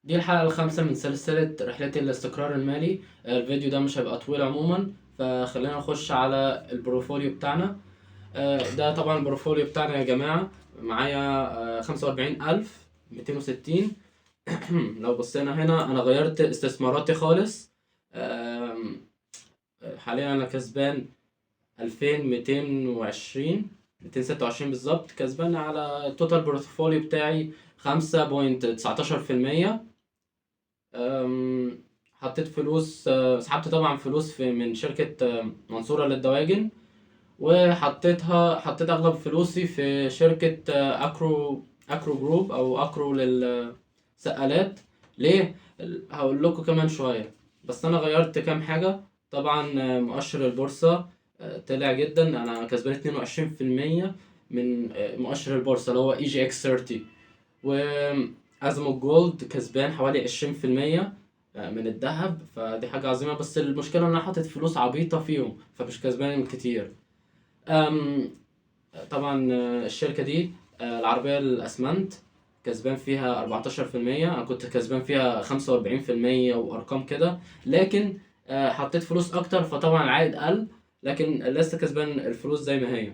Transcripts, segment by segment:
دي الحلقة الخامسة من سلسلة رحلتي للاستقرار المالي. الفيديو ده مش هيبقى طويل عموما، فخلينا نخش على ال portfolio بتاعنا. ده طبعا ال portfolio بتاعنا يا جماعة، معايا 45,260. لو بصينا هنا أنا غيرت استثماراتي خالص. حاليا أنا كسبان 2220، 226 بالظبط، كسبان على ال total portfolio بتاعي 5.19%. حطيت فلوس، سحبت طبعا فلوس من شركة منصورة للدواجن، حطيت اغلب فلوسي في شركة اكرو جروب او اكرو للسقالات. ليه؟ هقول لكم كمان شوية. بس انا غيرت كام حاجة. طبعا، مؤشر البورصة طلع جدا، انا كسبان اتنين وعشرين في المية من مؤشر البورصة اللي هو EGX 30. وازمو جولد كسبان حوالي عشرين في المية من الذهب، فدي حاجة عظيمة. بس المشكلة ان انا حاطط فلوس عبيطة فيهم فمش كسبان كتير. طبعا، الشركة دي، العربية الأسمنت كسبان فيها أربعتاشر في المية، أنا كنت كسبان فيها خمسة وأربعين في المية وأرقام كده، لكن حطيت فلوس أكتر فطبعا العائد قل، لكن لسه كسبان الفلوس زي ما هي.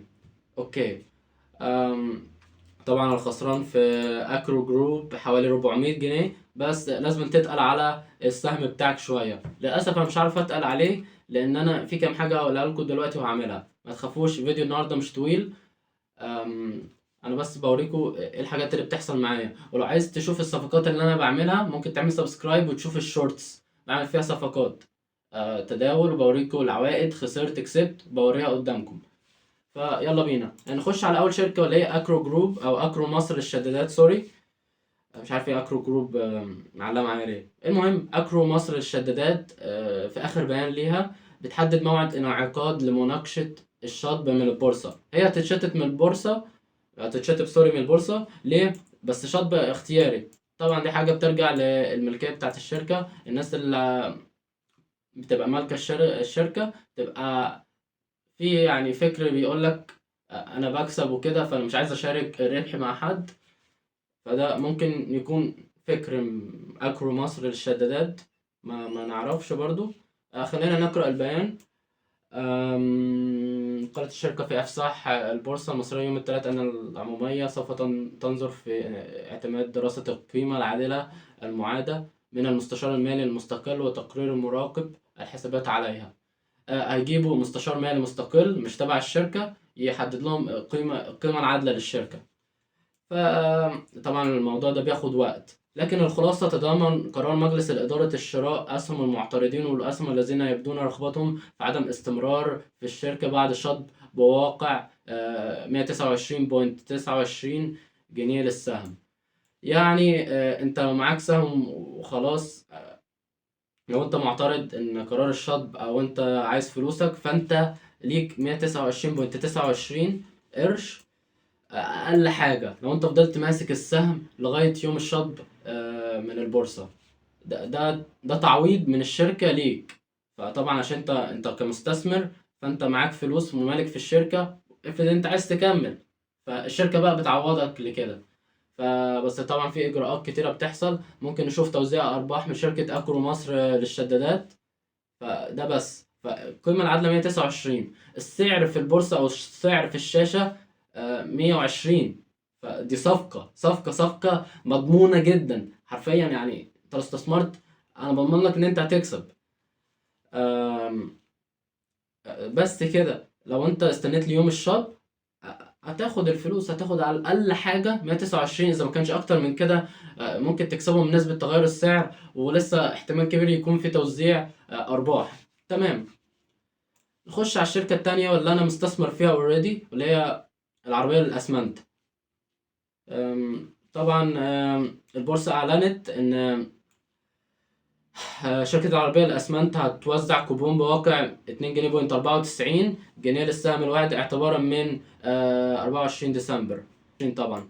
طبعا الخسران في أكرو جروب حوالي 400 جنيه، بس لازم تتقل على السهم بتاعك شوية. للأسف أنا مش عارف أتقل عليه لأن أنا في كام حاجة هقولها لكم دلوقتي وهعملها. ما تخافوش، فيديو النهاردة مش طويل. أنا بس بوريكم إيه الحاجات اللي بتحصل معايا. ولو عايز تشوف الصفقات اللي أنا بعملها ممكن تعمل subscribe وتشوف ال shorts، بعمل فيها صفقات، تداول، وبوريكم العوائد، خسرت كسبت، بوريها قدامكم. فيلا بينا نخش على اول شركه واللي هي اكرو جروب او اكرو مصر للشدادات. sorry مش عارف ايه اكرو جروب، معلقه معايا ليه. المهم اكرو مصر للشدادات، في اخر بيان ليها بتحدد موعد انعقاد لمناقشه الشطب من البورصه. هي هتتشطب من البورصه، هتتشطب sorry من البورصه. ليه؟ بس شطب اختياري. طبعا دي حاجه بترجع للملكيه بتاعت الشركه، الناس اللي بتبقى مالكه الشركه تبقى في فكر بيقول لك انا بكسب وكده، فانا مش عايز اشارك الربح مع حد، فده ممكن يكون فكر اكرو مصر للشدادات، ما نعرفش برضو. خلينا نقرأ البيان. قالت الشركة في إفصاح البورصة المصرية يوم الثلاثاء أن العمومية سوف تنظر في اعتماد دراسة القيمة العادلة المعادة من المستشار المالي المستقل وتقرير المراقب الحسابات عليها. هيجيبوا مستشار مالي مستقل مش تبع الشركة يحدد لهم القيمة العادلة للشركة. فطبعا الموضوع ده بياخد وقت، لكن الخلاصة تضمن قرار مجلس الإدارة الشراء أسهم المعترضين والأسهم الذين يبدون رغبتهم في عدم استمرار في الشركة بعد شطب بواقع، 129.29 جنيه للسهم. انت لو معاك سهم وخلاص، لو انت معترض ان قرار الشطب او انت عايز فلوسك، فانت ليك 129.29 قرش اقل حاجة لو انت فضلت ماسك السهم لغاية يوم الشطب، من البورصة. ده تعويض من الشركة ليك. فطبعا عشان انت كمستثمر فانت معاك فلوس ومالك في الشركة، افرض انت عايز تكمل فالشركة بقى بتعوضك لكده. فبس طبعا في اجراءات كتيرة بتحصل. ممكن نشوف توزيع ارباح من شركة اكرو مصر للشدادات، فده بس. فالقيمة العادلة 129، السعر في البورصة او السعر في الشاشة، 120. فدي صفقة مضمونة جدا حرفيا. انت لو استثمرت انا بضمن لك ان انت هتكسب. بس كده. لو انت استنيت ليوم الشطب، هتاخد الفلوس، هتاخد على الاقل حاجة 129 اذا ما كانش اكتر من كده. ممكن تكسبهم بنسبة تغير السعر، ولسه احتمال كبير يكون في توزيع، ارباح. تمام، نخش على الشركة التانية واللي انا مستثمر فيها اوريدي، واللي هي العربية للاسمنت. طبعا، البورصة اعلنت ان، شركة العربية للأسمنت هتوزع كوبون بواقع اتنين جنيه point أربعة وتسعين جنيه للسهم الواحد اعتبارا من، 24 ديسمبر. طبعا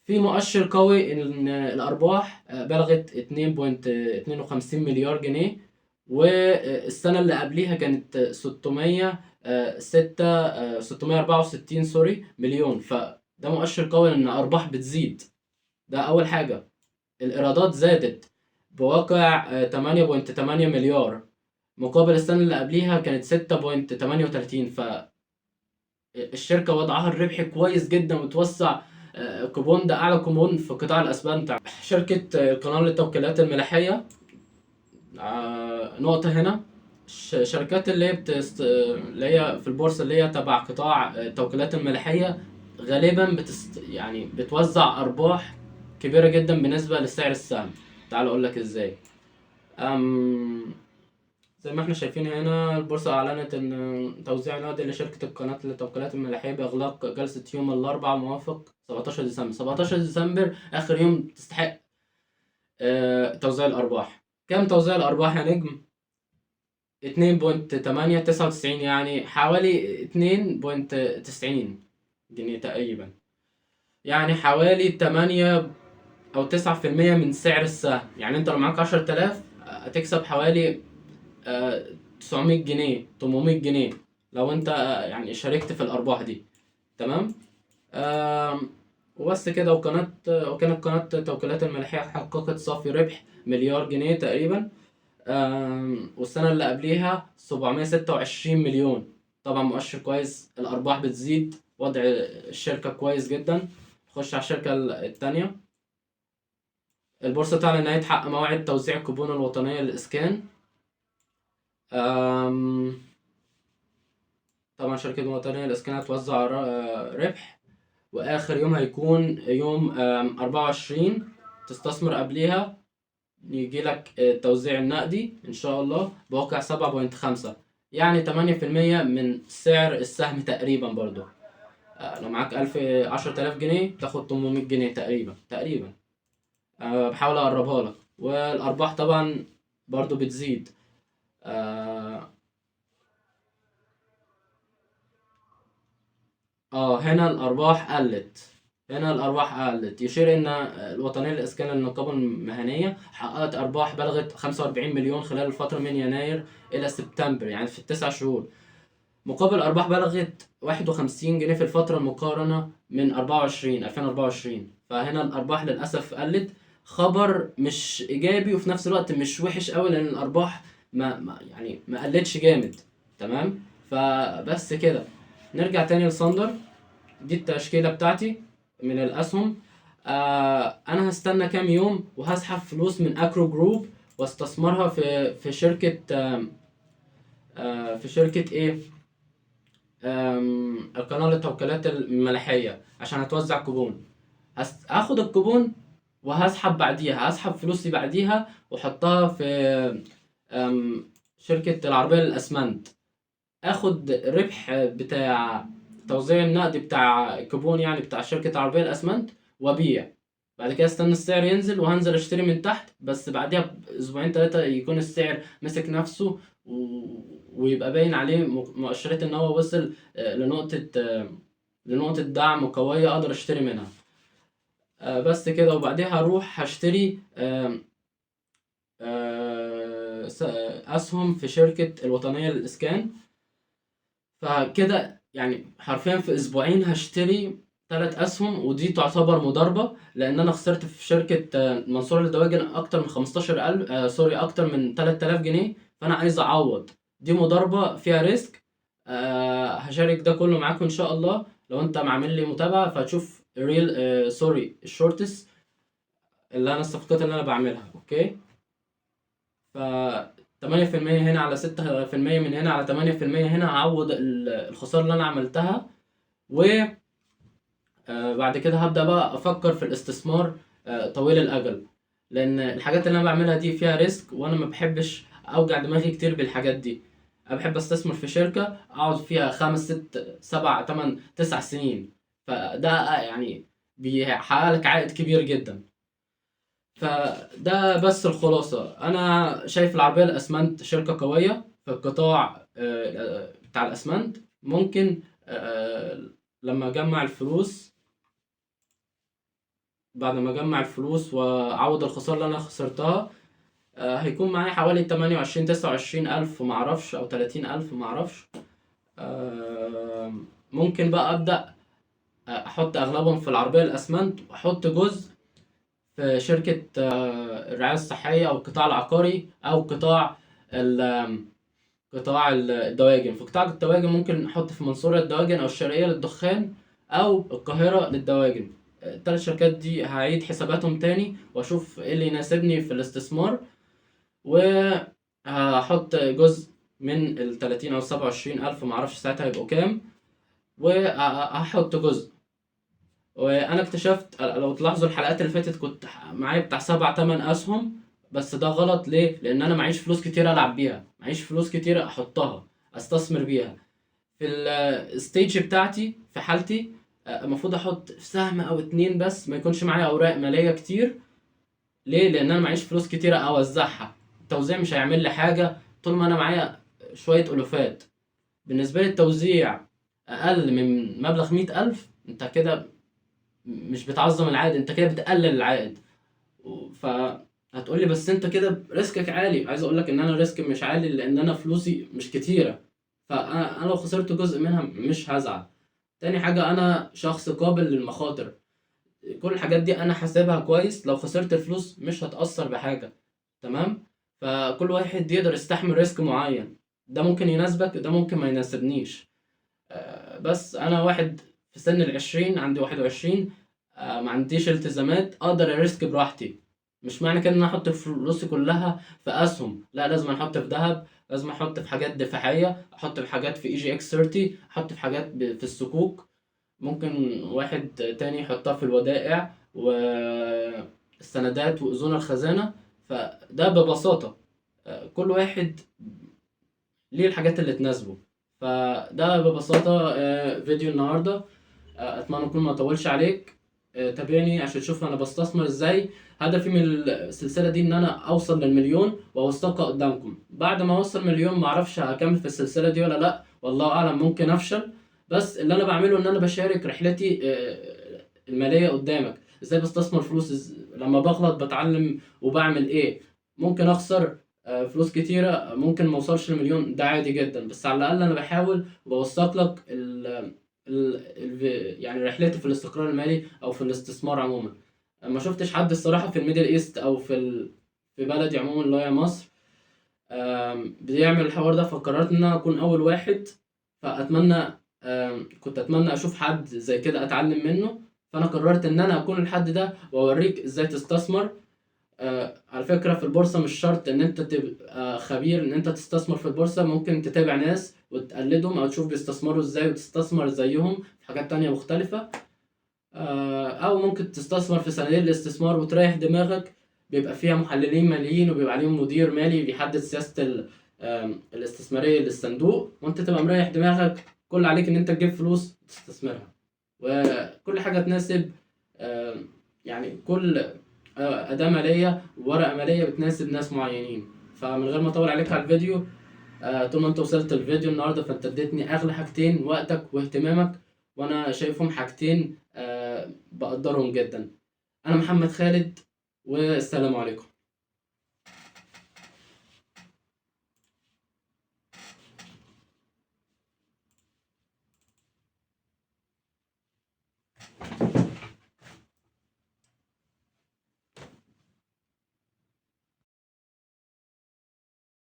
في مؤشر قوي إن الأرباح، بلغت 2.52 مليار جنيه، والسنة اللي قبليها كانت ستمية، ستة، ستمية أربعة وستين، سوري، مليون. فده مؤشر قوي إن الأرباح بتزيد. ده أول حاجة. الإيرادات زادت. بواقع 8.8 مليار، مقابل السنة اللي قبليها كانت 6.38. فالشركة وضعها الربح كويس جدا، وتوسع كوبون، ده أعلى كوبون في قطاع الأسمنت. شركة القناة للتوكيلات الملاحية، نقطة هنا، شركات اللي هي اللي هي في البورصة اللي هي تبع قطاع التوكيلات الملاحية غالبا يعني بتوزع أرباح كبيرة جدا بالنسبة لسعر السهم. تعال أقول لك إزاي. زي ما احنا شايفين هنا، البورصة أعلنت إن توزيع نقدي لشركة القناة للتوكيلات الملاحية بإغلاق جلسة يوم الأربعاء موافق 17 ديسمبر. 17 ديسمبر آخر يوم تستحق توزيع الأرباح. كام توزيع الأرباح يا نجم؟ 2.899، يعني حوالي 2.90 جنيه تقريبا، يعني حوالي 8 أو 9% من سعر السهم. يعني أنت لو معاك 10,000 هتكسب حوالي 900 جنيه، 800 جنيه لو أنت يعني شاركت في الأرباح دي. تمام؟ وبس كده. وكانت قناة توكيلات الملاحية حققت صافي ربح مليار جنيه تقريبا، والسنة اللي قبليها 726 مليون. طبعا مؤشر كويس، الأرباح بتزيد، وضع الشركة كويس جدا. نخش على الشركة التانية. البورصة تعلن إن هي تحقق موعد توزيع الكوبون الوطنية للإسكان. طبعا شركة الوطنية للإسكان هتوزع ربح، وآخر يوم هيكون يوم 24. تستثمر قبليها يجي لك التوزيع النقدي إن شاء الله بواقع 7.5، يعني 8% من سعر السهم تقريبا. برضو لو معاك 10,000 جنيه تاخد 800 جنيه تقريبا. بحاول أقربها لك. والأرباح طبعا برضو بتزيد. هنا الأرباح قلت، هنا الأرباح قلت. يشير إن الوطنية للإسكان للنقابة المهنية حققت أرباح بلغت 45 مليون خلال الفترة من يناير إلى سبتمبر، يعني في التسع شهور، مقابل أرباح بلغت 51 جنيه في الفترة المقارنة من 2024. فهنا الأرباح للأسف قلت. خبر مش إيجابي وفي نفس الوقت مش وحش قوي، لأن الأرباح ما قلتش جامد. تمام؟ فبس كده. نرجع تاني لساندر. دي التشكيلة بتاعتي من الأسهم. أنا هستنى كام يوم وهسحب فلوس من أكرو جروب واستثمرها في شركة، في شركة إيه؟ القناة للتوكيلات الملاحية عشان هتوزع كوبون. هاخد الكوبون وهسحب بعديها، هسحب فلوسي بعديها واحطها في شركة العربية للأسمنت. اخد ربح بتاع توزيع النقد بتاع الكوبون، يعني بتاع شركة العربية للأسمنت، وابيع. بعد كده استنى السعر ينزل وهنزل اشتري من تحت، بس بعديها باسبوعين 3 يكون السعر مسك نفسه ويبقى باين عليه مؤشرات ان هو وصل لنقطة دعم قوية اقدر اشتري منها. بس كده. وبعديها هروح هشتري اسهم في شركة الوطنية للإسكان. فكده حرفيا في اسبوعين هشتري 3 اسهم، ودي تعتبر مضاربة، لان انا خسرت في شركة منصورة للدواجن اكتر من خمستاشر الف، سوري، اكتر من 3000 جنيه، فانا عايز اعوض. دي مضاربة فيها ريسك. هشارك ده كله معاكم ان شاء الله. لو انت عامل لي متابعة فهتشوف الريل، سوري، الشورتس اللي انا الصفقات اللي انا بعملها. اوكي، ف تمانية في المية هنا على ستة في المية من هنا على تمانية في المية هنا، هعوض الخسارة اللي أنا عملتها. و بعد كده هبدأ بقى أفكر في الاستثمار طويل الأجل، لأن الحاجات اللي أنا بعملها دي فيها ريسك، وأنا ما بحبش أوجع دماغي كتير بالحاجات دي. أنا بحب أستثمر في شركة أقعد فيها 5 6 7 8 9 سنين، فده بيحقق لك عائد كبير جدا. فده بس الخلاصة. أنا شايف العربية الأسمنت شركة قوية في القطاع بتاع الأسمنت. ممكن لما أجمع الفلوس، بعد ما أجمع الفلوس وأعوض الخسارة اللي أنا خسرتها، هيكون معايا حوالي 28، 29 ألف معرفش، أو 30 ألف معرفش. ممكن بقى أبدأ أحط أغلبهم في العربية الأسمنت، وأحط جزء في في شركة الرعاية الصحية او القطاع العقاري او قطاع قطاع الدواجن. في قطاع الدواجن ممكن احط في منصورة الدواجن او الشرقية للدخان او القاهرة للدواجن. الثلاث شركات دي هعيد حساباتهم تاني واشوف ايه اللي يناسبني في الاستثمار، وهحط جزء من ال 30 او 27 الف، معرفش ساعتها هيبقوا كام، وهحط جزء. وانا اكتشفت لو تلاحظوا الحلقات اللي فاتت كنت معايا بتاع 7 8 اسهم، بس ده غلط. ليه؟ لان انا معيش فلوس كتير العب بيها، معيش فلوس كتير احطها استثمر بيها. في ال stage بتاعتي في حالتي المفروض احط سهم او 2 بس، ما يكونش معايا اوراق ماليه كتير. ليه؟ لان انا معيش فلوس كتير اوزعها، التوزيع مش هيعمل لي حاجة طول ما انا معايا شوية الوفات. بالنسبة لي التوزيع اقل من مبلغ 100,000، انت كده مش بتعظم العائد، انت كده بتقلل العائد. فهتقولي بس انت كده risk ك عالي. عايز اقولك ان انا risk مش عالي لان انا فلوسي مش كتيرة، فانا لو خسرت جزء منها مش هزعل. تاني حاجة، انا شخص قابل للمخاطر، كل الحاجات دي انا حاسبها كويس، لو خسرت الفلوس مش هتأثر بحاجة، تمام؟ فكل واحد يقدر يستحمل risk معين، ده ممكن يناسبك ده ممكن ما يناسبنيش. بس انا واحد في سن 20، عندي 21، ما عنديش التزامات، اقدر ا risk براحتي. مش معنى كده ان انا احط فلوسي كلها في اسهم، لا، لازم احط في ذهب، لازم احط في حاجات دفاعية، احط في حاجات في EGX 30، احط في حاجات في الصكوك، ممكن واحد تاني يحطها في الودائع والسندات واذون الخزانة. فده ببساطة كل واحد ليه الحاجات اللي تناسبه. فده ببساطة فيديو النهاردة، اتمنى اكون ما اطولش عليك. تابعني عشان تشوف انا بستثمر ازاي. هدفي من السلسلة دي ان انا اوصل للمليون واوثقها قدامكم. بعد ما اوصل مليون معرفش هكمل في السلسلة دي ولا لا، والله اعلم، ممكن افشل. بس اللي انا بعمله ان انا بشارك رحلتي المالية قدامك، ازاي بستثمر فلوس، لما بغلط بتعلم وبعمل ايه. ممكن اخسر فلوس كتيرة، ممكن ما اوصلش لمليون، ده عادي جدا، بس على الاقل انا بحاول وبوثق لك يعني رحلتي في الاستقرار المالي او في الاستثمار عموما. ما شفتش حد الصراحة في ال Middle East او في بلدي عموما اللي هي مصر بيعمل الحوار ده، فقررت ان انا اكون اول واحد. فاتمنى كنت اتمنى اشوف حد زي كده اتعلم منه، فانا قررت ان انا اكون الحد ده واوريك ازاي تستثمر. على فكرة في البورصة مش شرط ان انت تبقى خبير ان انت تستثمر في البورصة، ممكن تتابع ناس وتقلدهم او تشوف بيستثمروا ازاي وتستثمر زيهم في حاجات تانية مختلفة، او ممكن تستثمر في صناديق الاستثمار وتريح دماغك، بيبقى فيها محللين ماليين وبيبقى عليهم مدير مالي بيحدد سياسة الاستثمارية للصندوق، وانت تبقى مريح دماغك، كل عليك ان انت تجيب فلوس وتستثمرها. وكل حاجة تناسب، يعني كل أداة مالية وورقة مالية بتناسب ناس معينين. فمن غير ما أطول عليك على الفيديو، طول ما أنت وصلت الفيديو النهاردة فأنت اديتني أغلى حاجتين، وقتك واهتمامك، وأنا شايفهم حاجتين بقدرهم جدا. أنا محمد خالد، والسلام عليكم.